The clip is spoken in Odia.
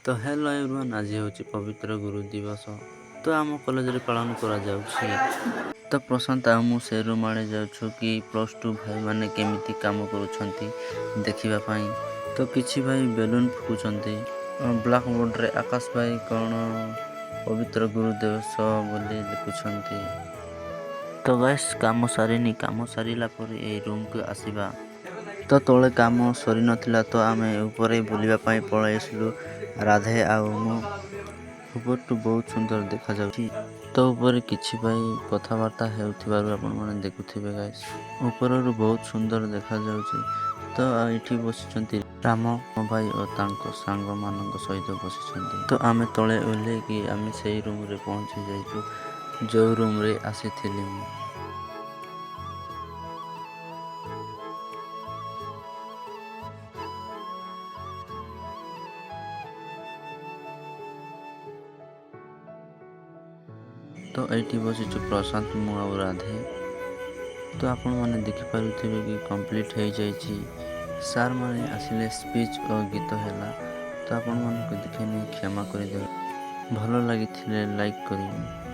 ତ ହ୍ୟାଲୋ ଏଭ୍ରିୱାନ୍, ଆଜି ହେଉଛି ପବିତ୍ର ଗୁରୁ ଦିବସ। ତ ଆମ କଲେଜରେ ପାଳନ କରାଯାଉଛି। ତ ପ୍ରଶାନ୍ତ ଆଉ ମୁଁ ସେ ରୁମ୍ ଆଡ଼େ ଯାଉଛୁ କି +2 ଭାଇମାନେ କେମିତି କାମ କରୁଛନ୍ତି ଦେଖିବା ପାଇଁ। ତ କିଛି ଭାଇ ବେଲୁନ୍ ଫୁକୁଛନ୍ତି। ବ୍ଲାକ୍ ବୋର୍ଡ଼ରେ ଆକାଶ ଭାଇ କ'ଣ ପବିତ୍ର ଗୁରୁ ଦିବସ ବୋଲି ଲେଖୁଛନ୍ତି। ତ ଗାଇସ୍, କାମ ସାରିନି। କାମ ସାରିଲା ପରେ ଏଇ ରୁମ୍କୁ ଆସିବା। ତ ତଳେ କାମ ସରିନଥିଲା, ତ ଆମେ ଉପରେ ବୁଲିବା ପାଇଁ ପଳେଇ ଆସିଲୁ, ରାଧେ ଆଉ ମୁଁ। ଉପରଠୁ ବହୁତ ସୁନ୍ଦର ଦେଖାଯାଉଛି। ତ ଉପରେ କିଛି ଭାଇ କଥାବାର୍ତ୍ତା ହେଉଥିବାରୁ ଆପଣମାନେ ଦେଖୁଥିବେ। ଗାଇସ୍, ଉପରରୁ ବହୁତ ସୁନ୍ଦର ଦେଖାଯାଉଛି। ତ ଏଇଠି ବସିଛନ୍ତି ରାମ ଭାଇ ଓ ତାଙ୍କ ସାଙ୍ଗମାନଙ୍କ ସହିତ ବସିଛନ୍ତି। ତ ଆମେ ତଳେ ଓହ୍ଲେଇକି ଆମେ ସେଇ ରୁମ୍ରେ ପହଞ୍ଚି ଯାଇଛୁ, ଯେଉଁ ରୁମ୍ରେ ଆସିଥିଲି ମୁଁ। ତ ଏଇଠି ବସିଛୁ ପ୍ରଶାନ୍ତ, ମୁଁ ଆଉ ରାଧେ। ତ ଆପଣମାନେ ଦେଖିପାରୁଥିବେ କି କମ୍ପ୍ଲିଟ୍ ହେଇଯାଇଛି। ସାର୍ ମାନେ ଆସିଲେ, ସ୍ପିଚ୍ ଓ ଗୀତ ହେଲା। ତ ଆପଣମାନଙ୍କୁ ଦେଖେଇନି, କ୍ଷମା କରିଦେବେ। ଭଲ ଲାଗିଥିଲେ ଲାଇକ୍ କରିବେ।